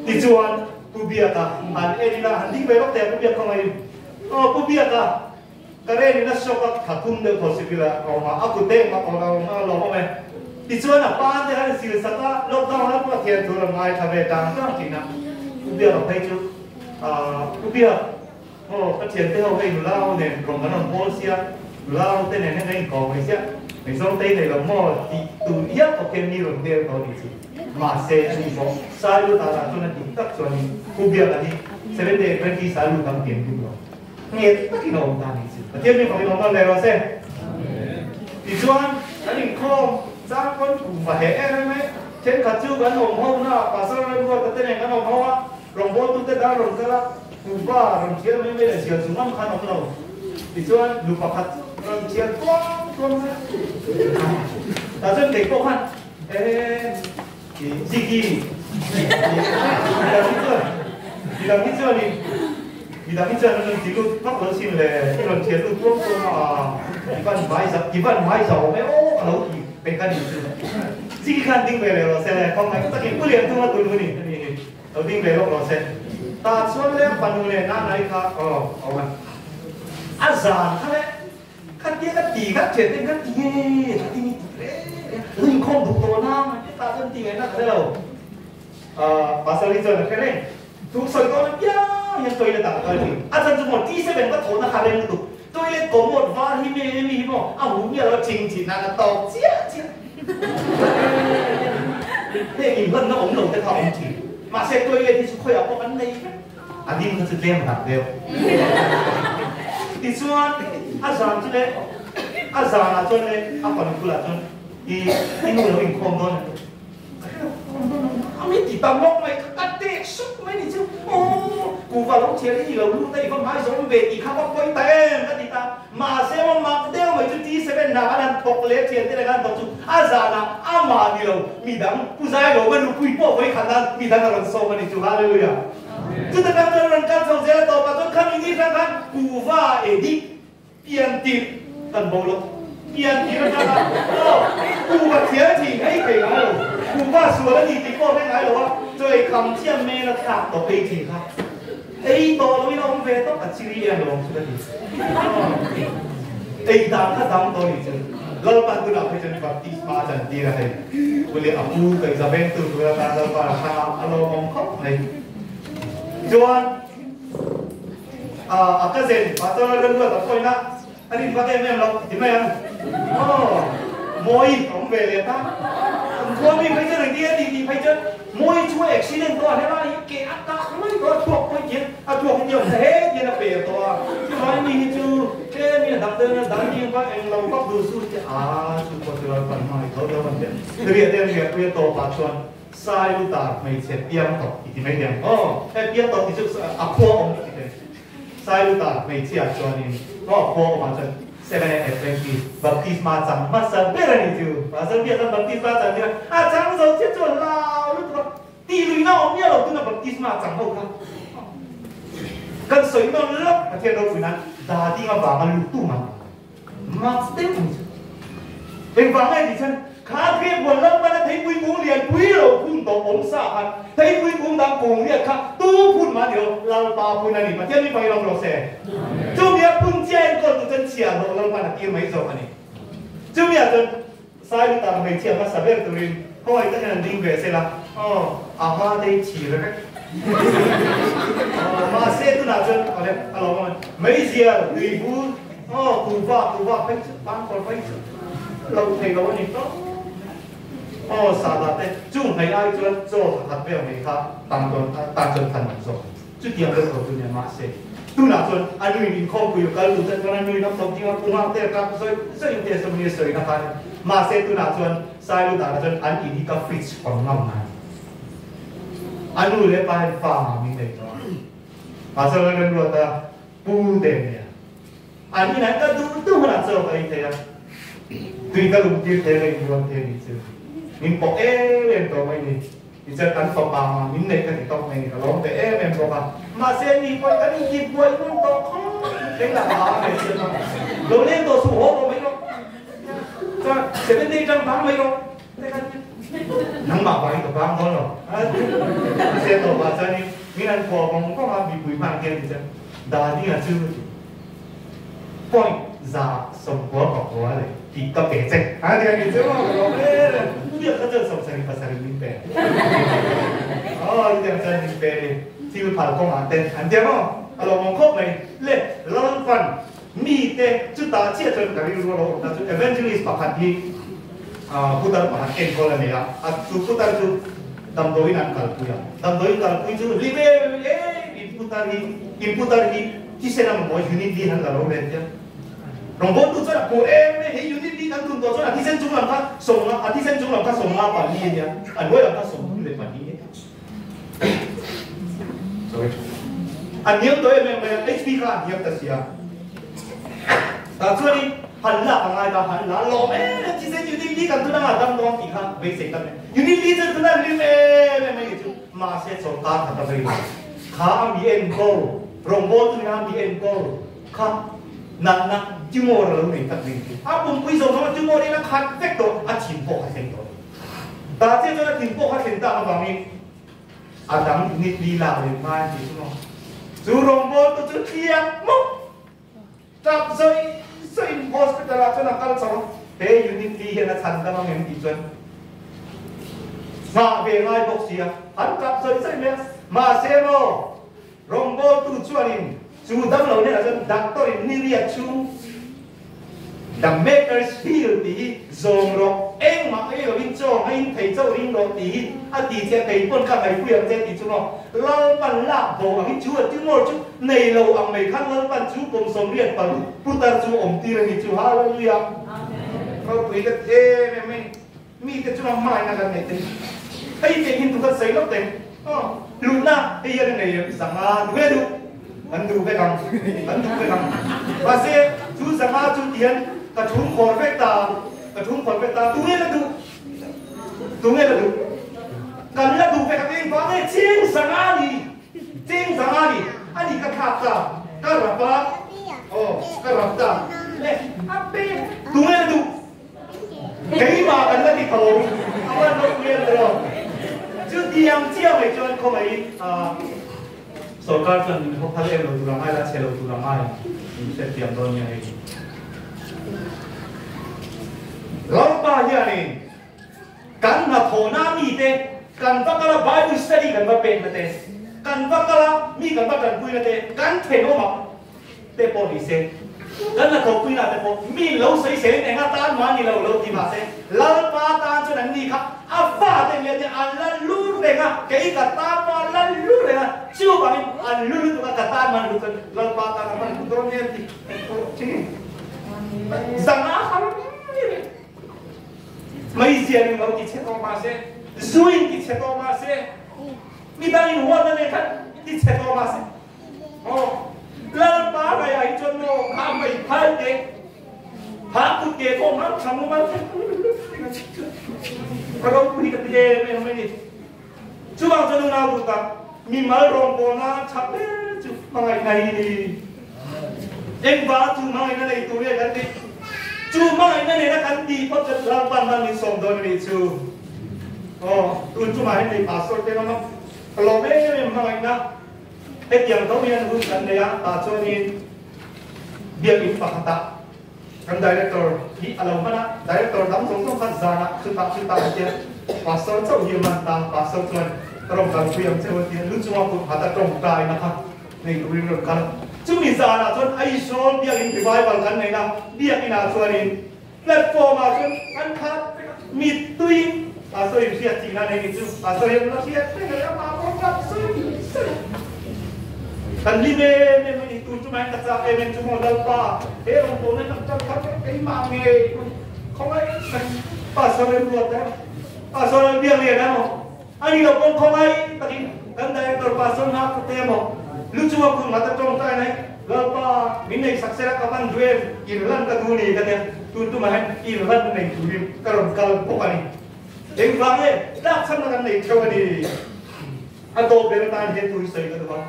Speaker 1: tichuan Pu Biaka han en ila han ding ve vak teh a Pu Biak khawngaih in. Aw Pu Biaka ka ren in a shock a tha thum deuh thaw sip ila a awm a, a kut te engmah tawh lo a lawm awm e. Tichuan a pa te khan sil sak a, lockdown a pawh thian tur a ngaithla ve tang tang thin a. Pu Biaka phei chu Pu Biak, aw ka thiante ho hei nula ho nen rawng kan rawn pawl sia, nula ho te nen hian kan inkawm mai sia, ngaihzawng te i nei lo maw tih tur hial khawp hian mi rawn tel tawh a nih chu. Mahse a ni pawh Sailu tah lah chuan a dik tak chuanin Pu Biaka hi Seventh Day Adventist a lut ang tih an tum lo. Nghet takin a awm ta a nih chu. Pathian mi fangin awm nawn leh rawh se. Tichuan kan inkhawm chang pawn kum va heh em em e. Thenkhat chu kan awm ho na Pastor Remruata te nen kan awm ho a. Rawngbawltute dar rawn kal a, kuhva rawn thial mai mai leh zial chung ang khan awm lo. Tichuan, nu pakhat chu rawn thial tuang tuang mai a. Tah chuan kei pawh khan, Ee, Ziki, midang hi chuan, midang hi chuanin, midang hi chuan an rawn ti lut vak lo sin le, i rawn thial lut tuang tuang a, i van hmai zau, i van hmai zau mai aw ka lo ti pek a ni chu. Ziki khan ding ve leh rawh se le, kawng takin Pu Lianthunga tun hun i a ni hi. Lo ding ve lawk rawh se. Tah chuan leng fanu leh nanai kha aw a awm a. A zan kha le khatia ka ti kha thian ten ka ti e kha ti ni ti reng reng a. Inkhawm duh tawh na mai te tah chuan ti ngaihna ka hre lo. Pastor hi chuan a hre reng. Thu sawi dawn apiang hian toilet ah ka kal thin. A chhan chu maw T7 ka thawhna kha reng lutuk. Toilet commode var hi me mi hi maw a huh miah lo a thing thin nan a tawk chiah chiah. Heng inhlanna awm lo te kha a awm thin. Mahse toilet hi chu khawiah pawh kan nei vek. A ding kha chu tlem a dak deuh. Tichuan a zan chu le a zanah chuan le a fanu bulah chuan i i nu lo inkhawm dawn a ni. Ami ti tam lawk mai ka tek suk mai ni chu aw kuhva lo thial hi lo lut a i va hmai zawm ve tih kha va pawi ta em ka ti ta mahse maw mak deuh mai chu T7 hna khan han thawk leh thian te leh khan thawk chu a zanah amah ni lo midang pu zai lo va nupui pawh vawi khat nan midang a rawn sawm a ni chu hallelujah chuta kang chuan a rawn kal chho zel a tawpah chuan khami ni hrang khan kuhva edik Pian tirh kan bo lo. Pian tirh atang a, aw, kuhva thial thin hei thei ngai lo. Kuhva sual a ni tih pawh hre ngai lo a, chaw ei kham chiah mel a thlak tawp ei thin kha. Ei tawh lo in a awm ve tawp a chiri em lo ang chu ka ti. Ei dan kha dang tawh ni chu. Lalpan tunah phei chuan baptisma a chan tir a hei. Ule a pu ka i zaveng tur tur atan Lalpan a thlang a, a lawmawm khawp mai. Chuan. A ka zen pastor a rilru a tak pawhin a a rin vak em em lo ti mai ang aw mawi a awm ve leh ta an khua mi phei chuan engtin a tih tih phei chuan mawi chu a accident tawh a helai hi ke a kah mai tawh a thluak pawh hian a thluak hi tiang he hian a per tawh a chuvangin mi hi chu tlem in a dang deuh a dang ding vak eng lo vak duh su te a chu pawh chu lalpan hmangaih tho tho an ti riah te an riahpui a tawpah chuan Sai lu tar hmeichhe piang tawh i ti mai hian aw he piang tawh tih chu a khua awm i ti thei. Sai lu tar hmeichhia chuanin aw a khua awmah chuan Seventh Adventist baptisma chang hmasa ber a ni chu. Pastor Biak khan baptisma chang tir a, a chang zo chiah chu a hlau lutuk a, tih luihna awm miah lo tuna baptisma chang ho kha kan sawi nawn lawk Pathian ropui nan dading avanga lut tu mah. Mak deuh ang chu. Engvang nge tih chuan kha thil buan lam pana theipui kung lian pui lo phun tawh awm sa khan theipui kung dang kung riat kha tu phun mah ni lo Lalpa phun a ni. Pathian mi pangin awm rawh se. Chumi a phun chiah enkawl tu chuan chhiah hlawh Lalpan a tir mai zawk a ni. Chumi ah chuan. Sailutah hmeichhia hmasa ber turin khawngaih takin an ding ve sela, aw, a hma te hi chhir vek. Aw, mahse tunah chuan awle a lawm awm e. Meizial, tuibur, aw, kuhva, kuhva phei chu tan kawr phei chu lo thei lo a ni tawp. Aw, sahdah te chung hmei ai chuan chaw thakhat vel mai kha tan tawn tan chuan than ang zawk. Chutiang deuh tho chu nia mahse tunah chuan a nuin inkhawmpui a kal duh chuan chuan a nuin a thawk ding a pu nghak te a kap zawi zawiin te sawmni a sawina kha a ni. Mahse tunah chuan Sailutah chuan an in hi ka fridge hawn ngam ngai. A nu leh pa hian fa ngah min nei tawh a. Mahse a remruat a pu te nia. An inah ka duh duh hunah chaw ka ei thei a, tui ka lum tir thei a ka inruat thei a nih chu. Min pawh em em tawh mai ni. Tichuan kan fapa mah min neih ka ti tawk mai ni, ka lawm ve em em bawk a. Mahse ni pawhin kan intih buai ngun tawh khawp mai lah a ve chiang a. Lo leng tawh suh haw tawh mai rawh. Chuan Seventh Day tang bang mai rawh. Nangmah vangin ka bang dawn lo. Mahse tawpah chuanin min an khuah vawng vawng a, mipui hman hian tichuan Dania chu point 194 leh tih ka pe che. A ti a ni chu ka lawm em em. Biak kha chuan 77 min pe. Aw chutiang chuan min pe ni. Thil phal kawngah te an ti ang aw. A lawmawm khawp mai. Le Lalpan mite chutah chiah chuan ka rilru a lo awm ta chu evangelist pakhat hi putar pakhat enkawl a nei a. A chu putar chu damdawiin an kalpui a. Damdawiin kalpui chu hlim em em in putar hi in putar hi Thisen a mamawh unit li han la lo len hian rawngbawltu chuan a hmu em e, hei unit li kan tun tawh chuan a thisen chung lam kha sawmnga, a thisen chung lam kha 54 a nia, a hnuai lam kha 32 a nia. Sorry. A hniam tawh em em mai a, HP kha a hniam ta si a. Tah chuanin han lak a ngai ta, han la lawm em em, thisen unit li kan tun anga dam dawn tih kha beisei tak em. Unit li chuan tuna rim em em mai ni chu, mahse chawlhkar khat a vei lo. Kha a mi enkawl. Rawngbawltu ina mi enkawl kha natna tumor a lo nei tak mai chu a pumpui zawng zawng a tumor in a khat vek tawh, a thin pawh kha thleng tawh a ni. Tah chiah chuan a thin pawh kha thlen tak avangin a dang nit li lak leh hma an ti chu maw. Chu rawngbawltu chu thliak mawp tap zawi zawiin hospital ah chuan a kal chho a, he unit li hian a chhan dam ang em tih chuan nghah ve ngai bawk si a, an tap zawi zawi mai a, mahse maw Rawngbawltu chuanin chu damlo hnenah chuan doctor-in ni riat chu The Maker's Hill tih hi zawm rawh, engmah ei lovin chaw ngaiin thei chauh ring rawh tih hi a ti che a, kei pawn ka ngaihpui ang che tih chu maw Lalpan lak bo angin chu a tumor chu nei lo ang mai khan Lalpan chu kum 86 putar chu awm tir a ni chu Hallelujah! Ropui ka ti em em mai. Mite chunga hmangaihna kan neih te hi hei te hin tukhat sawi lawk teng aw hlutna hei hian a nei em zanga duh e duh kan duh vek ang kan duh vek ang mahse chu zanga chu ti hian ka thum khawr vek ta ka thum khawr vek ta tunge la duh tunge la duh kan la duh vek ang engvang nge cheng zanga ni cheng zanga ni ani ka thlak ta ka rap a aw ka rap ta le tunge la duh Keimah kan la ti tho, a van lo hmel rawh. Chutiang chiah mai chuan khawngaihin sorkar chuan min haw phal em lo tur a ngai la, chhe lo tur a ngai min hrethiam dawn nia hei. Lalpa hianin kan hnathawhna mite kan va kal a, Bible study kan va pekna te, kan va kal a, mi kan va tanpuina te, kan thenawm ang. te pawh ni se, kan la thawkpuina te pawh mi lo sawi se eng atan mah ni lo lo ti mah se, Lalpa tan chuan an ni kha a fa te nge te an la lur reng a, kei ka tan pawh an la lur reng a, chuvangin an lu lutuk a ka tan man lutuk chuan Lalpa tan a hman duh dawn nge an ti thin. Zanga har mai zian in lo ti chhe tawh mah se, zu in ti chhe tawh mah se, midang in huatna nen khan ti chhe tawh mah se, Aw, Lalpa ngaiah hi chuan maw kha mai phal teh, kha kut ke pawh mang thang u mang ka ropui ka ti em em mai ni. Chuvang chuan unau duh tak, mimal rawngbawlna chak ber chu hmangaihna hi ni. Engvang chu hmangaihna nei tur nge kan tih? Chu hmangaihna nena kan tih phawt chuan Lalpa'n man min sawm dawn a nih chu. Aw, tun chungah hian hei pastor te an awm a, ka lawm em em hmangaihna. Hetiang tho hian hun kan nei a, tah chuanin biakinn pakhatah Kan director hi a lo hman a, director dang zawng zawng khan zanah chutah chutah an tia, Pastor chauh hi a man ta, Pastor chuan ka rawn kalpui ang cheu a tia, lu chunga kut nghat a tawngtaina kha nei turin rawn kal a. Chumi zanah chuan Aizawl biakin revival kan neihna biakinah chuanin platform ah chuan an khat vek a, mittuiin Pastor in hriat tihna nei ni chu Pastor hian la hriat reng a ni, amah pawh kha sawi sawi a. Kan hlim em em a ni, tun chu mai ka chak em em chu maw Lalpa, he rawngbawlna hi kan tan khat vek keimah ngei khawngaih tak Pastor remruat emaw Pastor Lalbiaklian emaw a ni lo pawn khawngaih takin kan Director Pastor Nghakte emaw lu chunga khur nghat a tawngtai na hi Lalpa min nei sak sela ka van duh em inlan ka duh ni ka tia tun tumah hian inlan nei turin ka rawn kal bawk a ni. Engvang nge tlakchhamna kan nei theuh a ni? A tawp ber atan hian thu hi sawi ka duh a,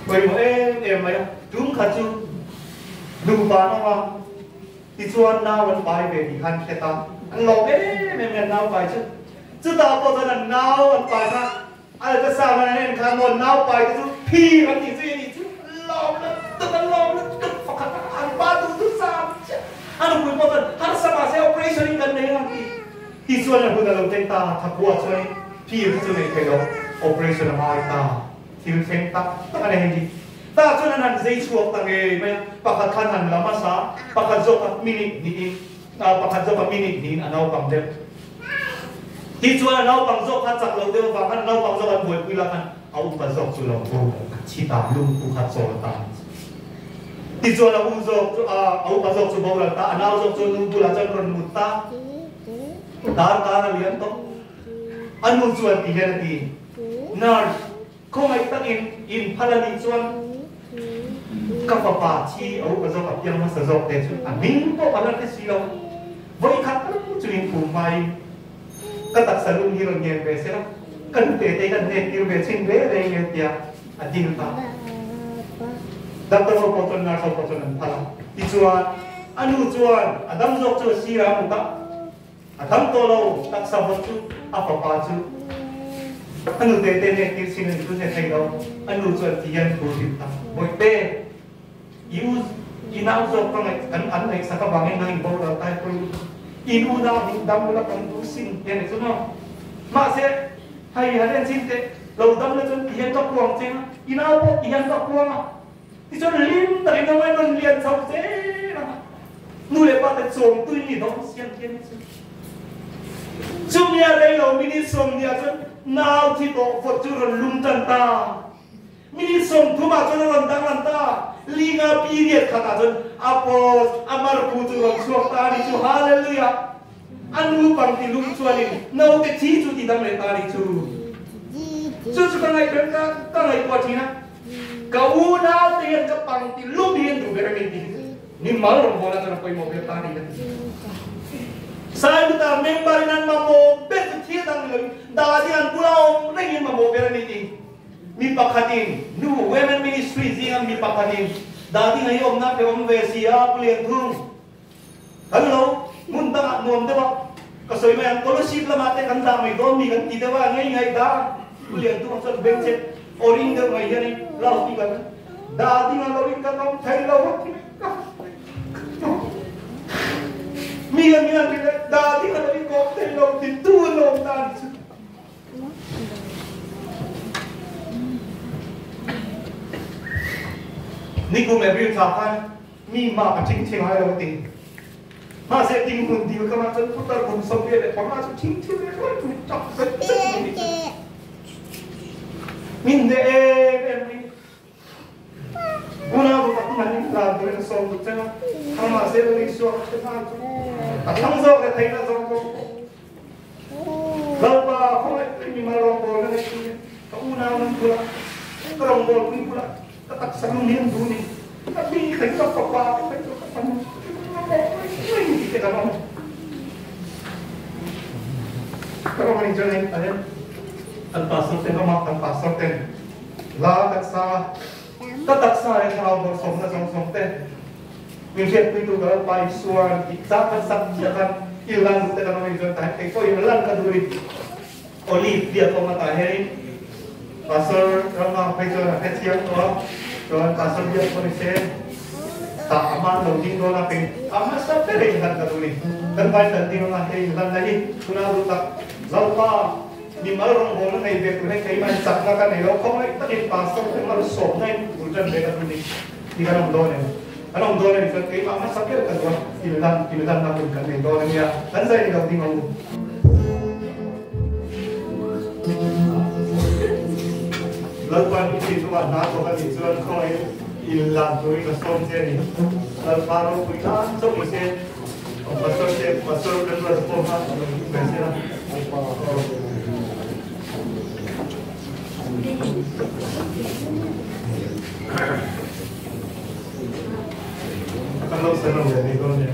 Speaker 1: pawimawh em em mai a, tum khat chu nupa an awm a, tichuan nau an pai ve tih kha an hret a, an lawm em em mai a nau pai chu. Chutah pawh chuan an nau an pai kha ultrasound an en khan maw nau pai te chu phir an tih chu i nih chu, an lawm lutuk, an lawm lutuk pakhat a, an pa duh duh zam chiah. A nupui pawh chuan harsa mahse operation in kan nei ang tih. Tichuan a hun a lo thleng ta, Thakua chuan phir kha chu nei thei lo, operation a ngai ta, thil thleng tak tak a nei hei hi. Tah chuan an han zei chhuak ta ngei mai a, pakhat khan han la hmasa, pakhat zawk a minute hnihin, pakhat zawk a minute hnihin a naupang deuh. Tichuan a naupang zawk kha chak lo deuh avang khan a naupang zawk an buaipui lah khan a upa zawk chu lo bo a thi ta, lungphu kha chawl ta. Tichuan a u zawk chu a upa zawk chu boral ta, a nau zawk chu nu bulah chuan rawn mut ta. Dar kar a lian tawh. A nu chuan ti hian a ti, Nurse, khawngaih takin in phal a nih chuan ka fapa thi a upa zawk a piang hmasa zawk te chu a hming pawh ka la hre si lo. Vawikhat tal chu in phum hmain ka taksa lung hi rawn ngen ve se la, ka nute te hian hnek tir ve chhin ve reng e tia a dil ta. Doctor ho pawh chuan nurse ho pawh chuan an phal a. Tichuan, a nu chuan a dam zawk chu a sir a mut a, a dam tawh lo taksa vawt chu a fapa chu a nute te hnek tir chin a ni chu hne thei lo. A nu chuan ti hian thu hrilh ta, Bawihte, i u i nau zawk ka ngaih kan an ngaihsak avangin nang in boral tai pawh i in unau hi dam ula kan duh sin ti a ni chu maw? Mahse, hei han en chin teh, lo dam la chuan ti hian ka kuang cheng a, i nau pawh ti hian ka kuang a, tichuan hlim takin ka ngaih rawn lian chho zel ang a, nu leh pa te chawm tuin ni dawn siam ti a ni chu. Chumi a rei lo minute 20 ah chuan nau thi tawh vawt chu rawn lum tan ta. Minute 30 ah chuan a rawn danglam ta, linga period khatah chuan a post a marpu chu rawn chhuak ta a ni chu, Hallelujah! A nu pangti lum chuanin naute thi chu ti dam leh ta a ni chu. Chu chu ka ngaihtuah ka ka ngaihtuah thin a, ka unaute hian ka pangti lum hi an duh ber a ni tih hi chu ni mal rawn bawl a chuan a pawimawh ber ta a ni ka ti. Sailuta member in an mamawh ber chu thil dang ni loin Dadi an bula awm rengin mamawh ber a ni tih. Mi pakhatin, nu Women Ministry zinga mi pakhatin Dadi ngai awmna pe awm ve si a, Pu Lianthung, kan lo hmun dangah nuam deuh a, ka sawi mai ang, Kolasib lamah te kan dah mai dawn mi kan ti deuh a, ngei ngaih da, Pu Lianthung chuan beng che aw ring deuh mai hianin loudspeaker kha Dadi nga lo in kan awm thei lo a ti mai ka mi an mi an ti leh Dadi nga lo in ka awm thei lo ti tu an awm ta ni chu. Nikum April thla khan mi mah ka thing thing ai lo a ti. Mahse ting hmun dil kam ah cun putar kum 25 chu thing thil le hruai tu ṭap zet zet mai nih cun min ne em em mai. Unau bu pakhat man in lan turin a sawm tuk cang a, amah se Lali suak a ṭhen ai cu. A thlang zawk le theihna zawk ko. Lalpa khawngaih pui mi mal rawngbawl na nei tu ka unau nan bulah ka rawngbawl pui bulah ka taksa lung hi an duh ni ka mi thei ka fapa ka thei ka fanu mai ti te kan awm ka rawng ani chuan hei ahen kan pastor ten ama kan pastor ten la taksa ka taksa he thlarau bawrhsawmna zawng zawng te Min hriatpuitu ka Lalpa Isuan tih chak kan sak chiah khan i lan duh te kan awm in chuan tah hian kei pawhin lan ka duh in Olive biak awm atah hianin Pastor Rama phei chuan a hrethiam tawh a, chuan Pastor biak pawh ni se. Tah a hmaan lo ding dawn a, kei a hmasa ber a inhlan ka duh ni. Kan vai tan ding anga hei inhlan na hi tuna duh tak Lalpa mimal rawngbawlna nei ve tur hi keimah in chakna ka nei lo, khawngaih takin pastor te malsawmna in bul tan ve ka duh ni ti kan awm dawn em? Kan awm dawn a ni chuan keimah hmasa ber ka duh a, inhlan inhlanna hun kan nei dawn a nia, kan zai ni lo ding ang u. Lalpan i tih hnua hna thawk a nih chuan khawngaih inhlan turin ka sawm che a ni. Lalpa ropui nan chauh ni se, Pastor te, Pastor kan ruat pawh kha a lo hmu ve se la. Kan lo sawi lo ve mai dawn nia.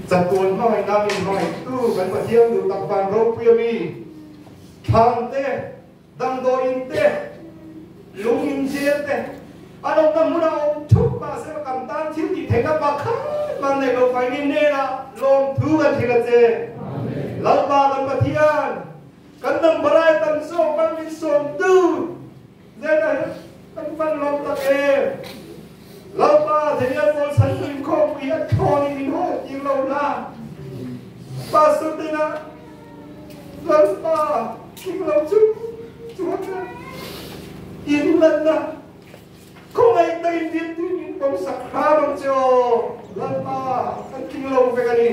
Speaker 1: Chatuan hmangaihna min hmangaihtu kan Pathian duh tak van ropui a mi, thlan te, damdawiin te, lung in zel te, an awmna hmunah awm thup mahse kan tan thil tih theihna pakhat man nei lo fai min hnenah lawmthu kan thil a che. Lalpa kan Pathian, kan number ai tam zawk man min sawmtu zenah hian kan van lawm tak em. Lalpa Daniel pawl chan tu inkhawmpui a thlawn in min haw tir lo la. Pastor tena Lalpa tling lo chung chuan in lanna khawngaih takin biaktu min pawmsak hram ang che aw. Lalpa kan tling lo vek a ni.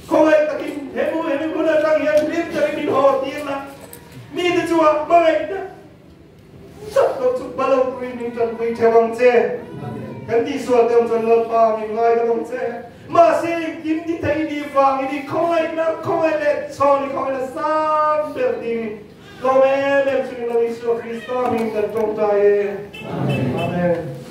Speaker 1: Khawngaih takin hemu hemi hmun atang hian hlim takin min haw tir la. Mite chungah hmangaihna Chak lo chu balo turin min tanpui theuh ang che. Kan tihsual deuh chuan Lalpa min ngaidam ang che. Mahse engkim ti thei ni vangin i khawngaihna khawngaih leh chhawn i khawngaihna sang ber ding tlawm em em chungin Lal Isua Krista hming kan tawngtai e. Amen.